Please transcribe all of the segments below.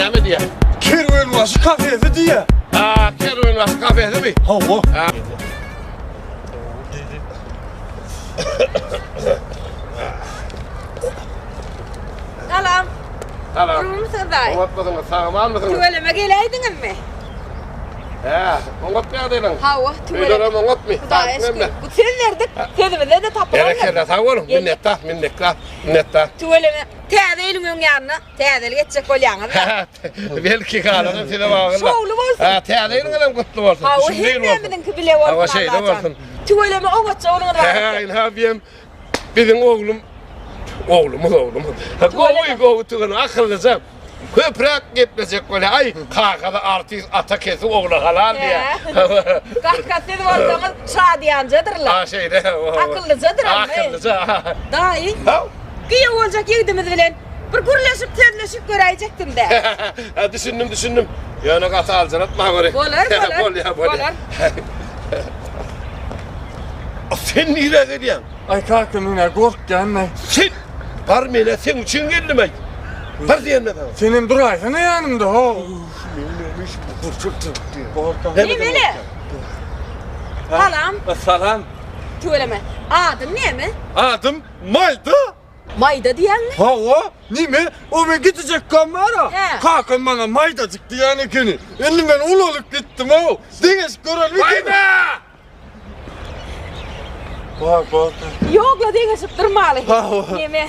Näme diýýär? Kerwenbaşy kafesi diýýär. Ha, kerwenbaşy kafesimi? Hawa. Salam. Salam. Gurgunmysyňyz daýy? Oňatmysyňyz, sag-amanmysyňyz? Tüweleme geläýdiňizmi? Hä, oňat ýagdaýlaň. Hawa, tüweleme. Öýlerem oňatmy? Hudaýa şükür. Bu söz berdik, sözümizde-de tapylandyr. Berekella, sag boluň. Minnetdar, minnetdar, minnetdar. Tüweleme, täze ýylyň öň ýanyna täzelik etjek bolýaňyz-da. Belki galanam size bagly. Şowly bolsun. Ha, täze ýylyňyz hem gutly bolsun. Hawa, Şumly ýyl bolsun. hemmämiziňki bile bolsun. Hawa, şeýle bolsun. Tüweleme oňatja boluňyz bar. Hä, ynha biem biziň oglum oglumyz oglumyz. Gowy, gowy tüweleme, akyllyja. Köpräk geplejek bolýar. Aý, kakasy artist, ata kesik, ogly halal diýýär. Kaka siz bolsaňyz şadyýanjadyrlar. Ha, şeýle. Akyllyjadyr. Akyllyja. Daýy. Giýew boljak ýigidimiz bilen bir gürleşip, sözleşip göräýjekdim-dä. Hä, düşündim, düşündim. Ýöne gaty aljyratma göri. Bolar, bolar. Bolýar, bolýar. Sen nirä gelýäň? Aý kaka men-ä gorkýan-aý. Sen bar men-ä seň üçin geldim-aý. Bar diýende saňa. Senem duraýsana ýanymda, ho. Nemele? Salam. Salam. Tüweleme. Adyň näme? Adym Maýda. Maýda diýýäňmi? Hawa, nime, o men gidejek bar-a. Kakam maňa Maýdajyk diýýän ekeni. Indi men ulalyp gitdim-ow. Deňeşip görelmi? Maýda! Bar, bar. Ýok-la, deňeşip durmaly. Hawa. Neme,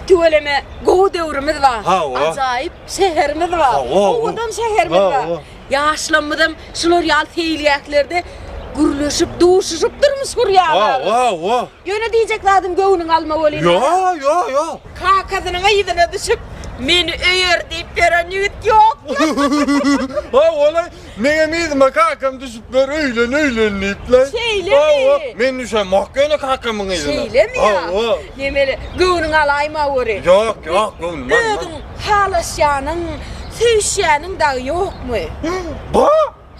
tüweleme, gowy döwrümiz bar. Hawa. Ajaýyp şäherimiz bar. Hawa. Owadan şäherimiz bar. Hawa. Ýaşlarymyzam şular ýaly seýilgählerde gürleşip, duşuşyp durmuş gurýarlar. Hawa, hawa. Ýöne diýjek zadym göwnüňe alma welin. Ýo, ýo, ýo. Kakasynyň yzyna düşüp, meni öýer diýip ýören ýigit ýok. Hawa-laý, meňem yzyma kakam düşüp ber, öýlen, öýlen diýip-le. Şeýlemi? Hawa, men düşemok ýöne kakamyň yzyna. Şeýlemi ýa? Hawa. Nemeli, göwnüňe alaýma weri. Ýok, ýok, göwnüme alma. Özüň halaşýanyň, söýüşýäniň dagy ýokmy? Ba!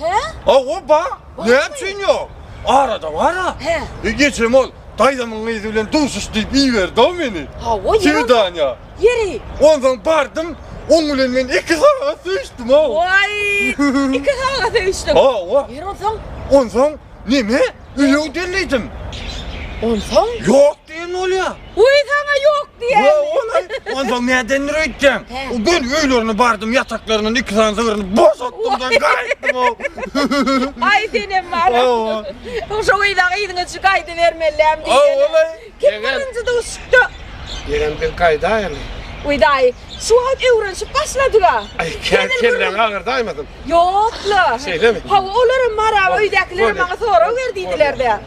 Hä? Hawa, ba. Näme üçin ýok? Arada bar-a. Hä. E, geçem ol daýzamyň gyzy bilen duşuş diýip iberdi-ow meni. Hawa, ýeri. Swidaniýa. Ýeri. Onsoň bardym, oň bilen men iki sagat söýüşdim-ow. Waý, iki sagat söýüşdiň. Hawa. Ýeri onsoň? Onsoň neme? Öýe gidelleýdim. Onsoň? Ýok diýen bolýa. Wiý, saňa ýok diýen. Hawa, onsoň nädendir öýtýäň? O gün öýlerine bardym, ýataklaryndan iki sany sygyryny boşatdym-da gaýtdym-ow. Aý, senem bar. Hawa. Şo gyza yzyňa düşüp gaýdybermeliläm diýene. Hawa-laý. Kim birinji duşupdy? Ýegen biz gaýdaýaly. Wiý, daýy, şu wagt öwrenişip başladyk-a. Aý, kelläňi agyrdaýmasyn. Ýok-la. Şeýlemi? Hawa, olaram bar-a, öýdäkilerem maňa sorag ber diýdiler-dä.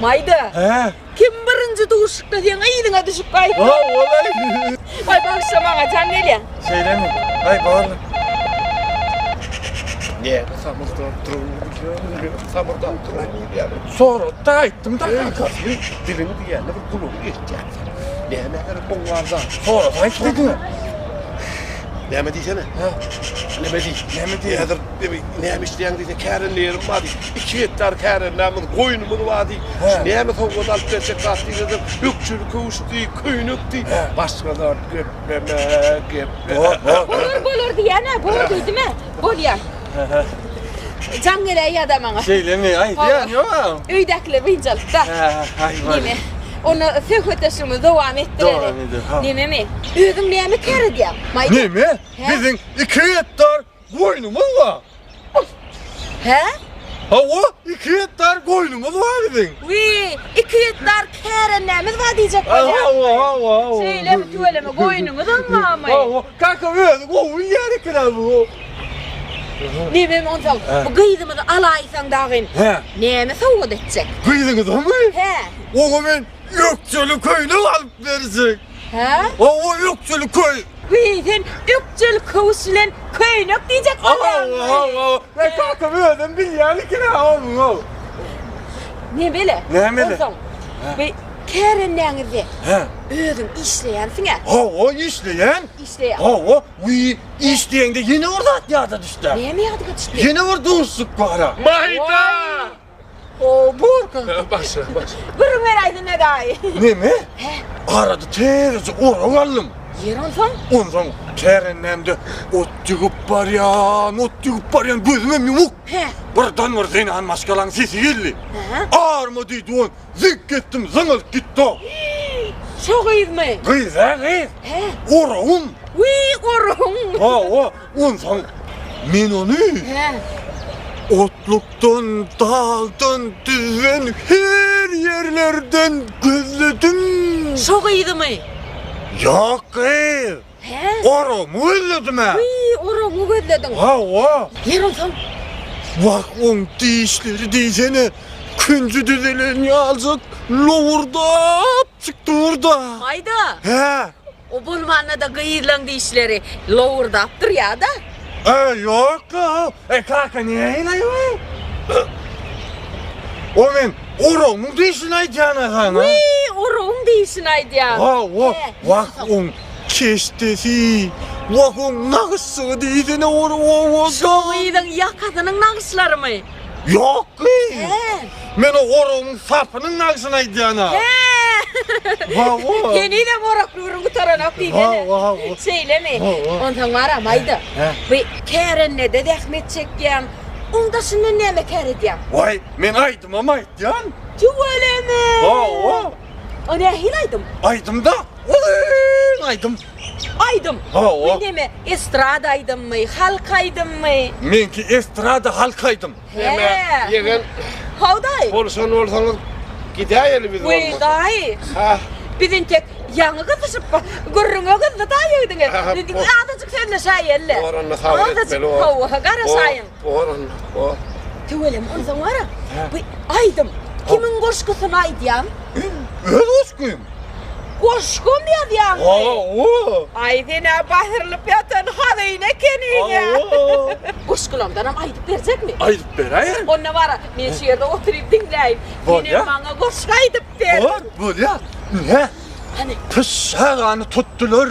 Maýda. Hä? Kim birinji duşuşykda seň yzyňa düşüp gaýtdy? Hawa-laý. Aý, bagyşla maňa jaň gelýär. Şeýlemi? Aý, borly. Näme samyrdap duruň bilýän, samyrdap duruň bilýän. Sorady-da aýtdym-da kaka. Diliň diýýände bir gulagyň eşitýär. Näme gerek oň barda? Sorady aýtdy. Näme diýsene? Hä? Näme diý? Näme diý? Häzir näme işleýäň diýse, kärende ýerim bar diý. 2 gektar kärendämiz, goýnumyz bar diý. Näme sowgat alyp berjek zat diýse, ökjeli köwüş diý, köýnek diý. Başga zat gepleme, gepleme. Bor, bor. Bolar, bolar diýýän-ä, bor diýdim-ä. Bolýar. Jaň geläýýär-dä maňa. Şeýlemi? Aý, diýýän ýok-a. Öýdäkiler biynjalykda. Hä, aý, bor. Neme? Onda söhbetdeşligimizi dowam etdireli. Dowam edelim, ha. Nememi? Özüň näme kär edýäň? Maýda. Neme? Biziň iki gektar goýnumyz bar. Hä? Hawa, iki gektar goýnumyz bar biziň. Wiý, iki gektar kärendämiz bar diýjek bolýaňmy? Hawa, hawa, hawa. Şeýlemi, tüweleme, goýnuňyzam barmy? Hawa, kaka özi gowy bilýän eken-ä bu. Nememi onsoň, bu gyzymyzy alaýsaň dagyn, näme sowgat etjek? Gyzyňyzamy? Hä. Oňa men ökjeli köýnek alyp berjek. Hä? Hawa, ökjeli köý. Wiý, sen ökjeli köwüş bilen köýnek diýjek bolýaňmy? Hawa, hawa. Meň kakam özem bilýän eken-ä ony. Nemele? Nämele? Onsoň, bi kärendäňizde Hä? özüň işleýänsiň-ä? Hawa, işleýän. Işleýäň. Hawa, wiý, iş diýeňde ýene bir zat ýada düşdi. Näme ýadyňa düşdi? Ýene bir duşuşyk bar-a. Maýda! O, borka. Başla, başla. Gürrüň beräýsene daýy. Neme? Hä? Arada täzeje orak aldym. Ýer onsoň? Onsoň kärendämde ot ýygyp barýan, ot ýygyp barýan, gözümem ýumuk. Hä. Birden bir zenan maşgalaň sesi geldi. Hä. Arma diýdi on, ziňk etdim, zyňylyp gitdi. Şo gyzmy? Gyz-ä gyz. Hä. Oragym. Wiý, oragyň. Hawa, onsoň men ony. Hä. Otlukdan, dagdan, düzden, her ýerlerden gözledim. Şo gyzymy? Ýok gyz. Hä? Oragymy gözledim-ä. Wiý, oragyňy gözlediň. Hawa. Ýer onsoň? Wah, oň dişleri diýsene, künji düzelen ýaljak lowurdap çykdy dur-da. Aýda. Hä? O bolmanda-da gyzlaň dişleri lowurdap durýa-da. E, ýok-la. E, kaka, nähili bu? O men oragymyň dişini aýdýan-a saňa. Wiý, oragyň dişini aýdýaň. Hawa, wah, oň keşdesi, wah, oň nagyşjygy diýsene, ony owadan. Şo gyzyň ýakasynyň nagyşlarymy? Ýok gyz. Hä? Men o oragyň sapynyň nagşyny aýdýan-a. Hä? Hawa. Henizem orakly gürrüň gutaranok diýsene. Hawa, hawa. Şeýlemi? Hawa. Onsoň baram aýda. Hä? Bu kärendede zähmet çekýäň. Oň daşyndan näme kär edýäň? Waý, men aýdymam aýdýan. Tüweleme. Hawa. O nähili aýdym? Aýdym-da. Uzyn aýdym. Aýdym. Hawa. Bu neme, estrada aýdymmy, halk aýdymmy? Meňki estrada halk aýdym. Neme, ýegen. Haw daýy. Bolşan bolsaňyz gidäýeli biz bolmasa. Wiý daýy. Ha. Biz entek ýaňy gyzyşyp gürrüňe gyzdy daýy ýigdiňiz. Azajyk sözleşäýeli. Bor onda sabyr etmeli bor. Hawa, garaşaýyň. Bor onda, bor. Tüweleme onsoň wara. Bu aýdym kimiň goşgusyny aýdýaň? Öz goşgym. Goşgam ýazýaňmy? Hawa. Aý sen-ä basyrylyp ýatan hazyna ekeniň-ä. Hawa. Goşgulardanam aýdyp berjekmi? Aýdyp beräýerin. Onda bar, men şu ýerde oturyp diňläýin. Bolýa. Senem maňa goşgy aýdyp ber. Bor, bolýa. Ine. Hany. Pyşşagany tutdular,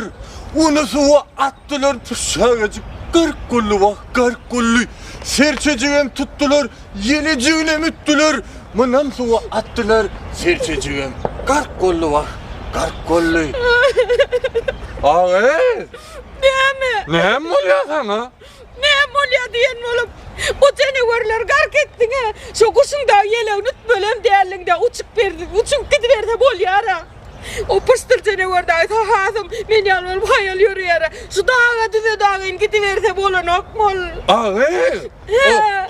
ony suwa atdylar, pyşşagajyk gark boldy, wah, gark boldy. Serçejigem tutdular, Ýelejiginem ütdüler, munam suwa atdylar, serçejigem gark boldy, wah, gark boldy. Agyz! Näme? Näme bolýar saňa? Näme bolýar diýen bolup, bu janawerleri gark etdiň-ä. Şo guşuň dagy ýelegini ütmelem däldiň-dä, uçup berdi, uçup gidiberse bolýar-a. O pyşdyl janawer dagy hasam men ýaly bolup haýal ýörýär-ä. Şu daga-düze dagyn gidiberse bolanokmy ol? Agyz!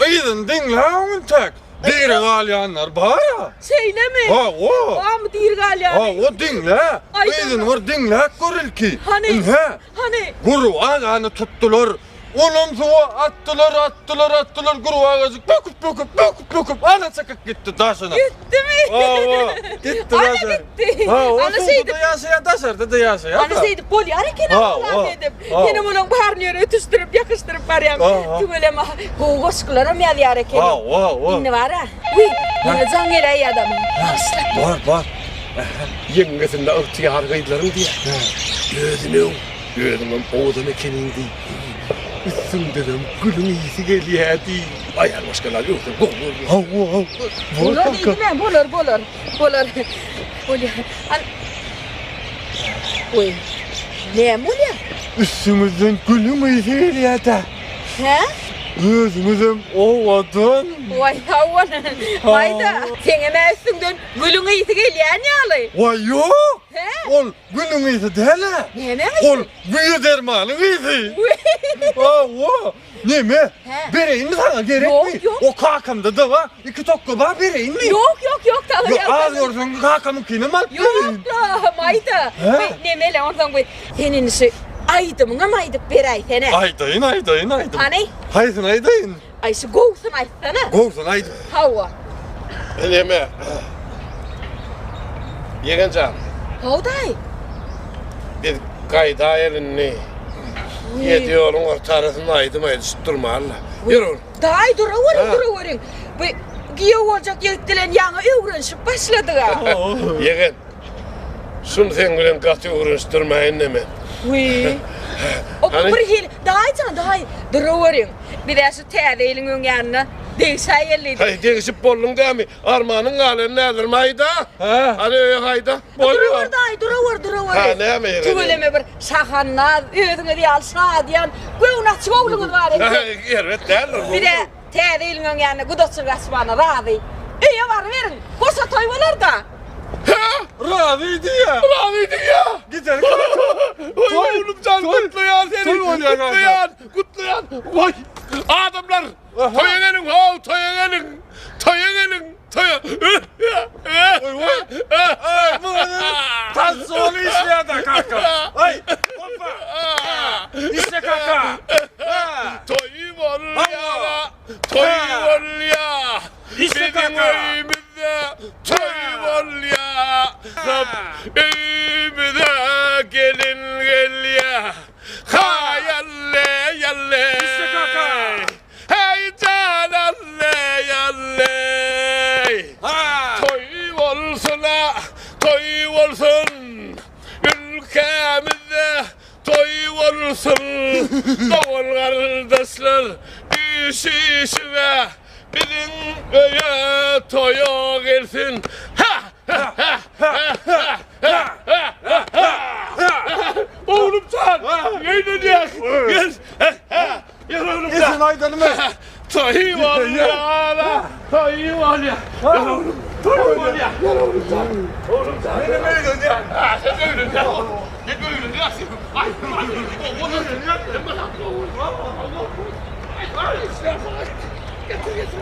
O yzyny diňläň entek. Diri galýanlar bar-a. Şeýlemi? Hawa. Barmy diri galýany? Hawa, diňle. Yzyny bir diňläp gör ilki. Hany? Ine. Hany? Gurbagany tutdular. Onam suwa atdylar, atdylar, atdylar. Gurbagajyk böküp, böküp, böküp, böküp, ala çykyp gitdi daşyna. Gitdimi? Hawa, gitdi Ana daşyna. gitdi. Hawa, Ana suwda-da şeýdip. ýaşaýar, daşarda-da ýaşaýar-da. Ana şeýdip bolýar eken Hawa. edip. Senem olaň baryny ýere ötüşdirip, ýakyşdyryp barýaň. Tüweleme, gowy goşgularam ýazýar ekeniň. Hawa, hawa. Indi bar-a, wiý, ýene jaň geläýýär adamyň. Bagyşla. Bar, bar. Ýeňňesinde ygtyýar gyzlaryň diýýär. Özüni öw, özüňem owadan ekeniň diý. Üstüňdenem gülüň ysy gelýär diý. Aýal maşgala öwseň gowy bolýar. Hawa, hawa. Bolar diýdim-ä, bolar, bolar. Bolar. Bolýar. Al. Oý. Näme bolýar? Üstüňizden gülüň ysy gelýär-dä. Hä? Özüňizem owadan. Waý, sag bol. Waý-da, seňem-ä üstüňden gülüň ysy gelýän ýaly. Waý, ýok. Hä? Ol gülüň ysy däl-ä. Nämäň ysy? Ol güýe dermanyň ysy. Hawa. Neme? Hä? Bereýinmi saňa gerekmi? Ýok, ýok. O kakamda-da bar. Iki tokga bar bereýinmi? Ýok, ýok, ýok, saňa Ýok, az görseň kakamyňkynam alyp bereýin. Ýok, maýda. Hä? Bu nemele onsoň bu sen indi şu aýdymyňam aýdyp beräýsene. Aýdaýyn, aýdaýyn, aýdym. Hany? Haýsyny aýdaýyn? Aý şu gowusyny aýtsana. Gowusyny aýdyp. Hawa. Neme? Ýegen jan. Haw daýy. Biz gaýdaýaly indi. Ýedi ýoluň orta arasynda aýdym aýdyşyp durmaly-la. Ýör oglum. Daýy duraweriň, duraweriň. Bu giýew boljak ýigit bilen ýaňy öwrenişip başladyg-a. Ýegen, şuny seň bilen gaty öwrenişdirmäýin-de men. Wiý. O Hany? bir hili, daýy jan, daýy, duraweriň. Biz-ä şu täze ýylyň öň ýanynda. Degişäýeli. Haý, degişip bolduň dämi? Armanyň galan nädirmi aýda? Hany öýe haýda. Bolýar. Durawur daýy, durawur, durawur. Ha, näme ýeri? Tüweleme bir şahandaz, özüňiz ýaly şadyýan, göwni açyk ogluňyz bar eken. Erbet däldir bu. Bir-de täze ýylyň öň ýanynda gudaçylyk açmana razy. Öýe baryberiň, goşa toý bolar-da. Hä? Razy diýýä. Razy diýýä. Gidelim kaka. Oý, oglum jan, gutlaýan seni. Toý bolýar kaka. Gutlaýan, gutlaýan. Waý, adamlar, toýa geliň, how, toýa geliň. Toýa geliň, toýa. Oý, oý. Aý, bu Tans ol işleýär-de kaka. Aý, hoppa. Işle kaka. Toý bolýar, toý bolýar. Işle Biziň kaka. öýümizde toý bolýar. Öýümize gelin gelýär. Haýalle, ýalle. Işle kaka. Heý jan alle, ýalle. Ha. Toý bolsun-a, toý bolsun. Ülkämizde toý bolsun. Dogan-garyndaşlar üýşüşip-ä biziň öýe toýa gelsin. Ha! Ha! Ha! Ha! Ha! Ha! Ha! Ha! Ha! Oglum jan, öýlenýäs. Gel. Ha! Gel oglum jan. Esin aýdalymy? Toý bolýar-a, toý bolýar. Gel oglum, toý bolýar. Gel oglum jan. Oglum jan. Menem öýlenýän. Ha, sen öýlenýäň. Sen öýlenýärsiň. Aý, aý, oglum öýlenýär. Hemme zat gowy. Aý, aý, getir, getir.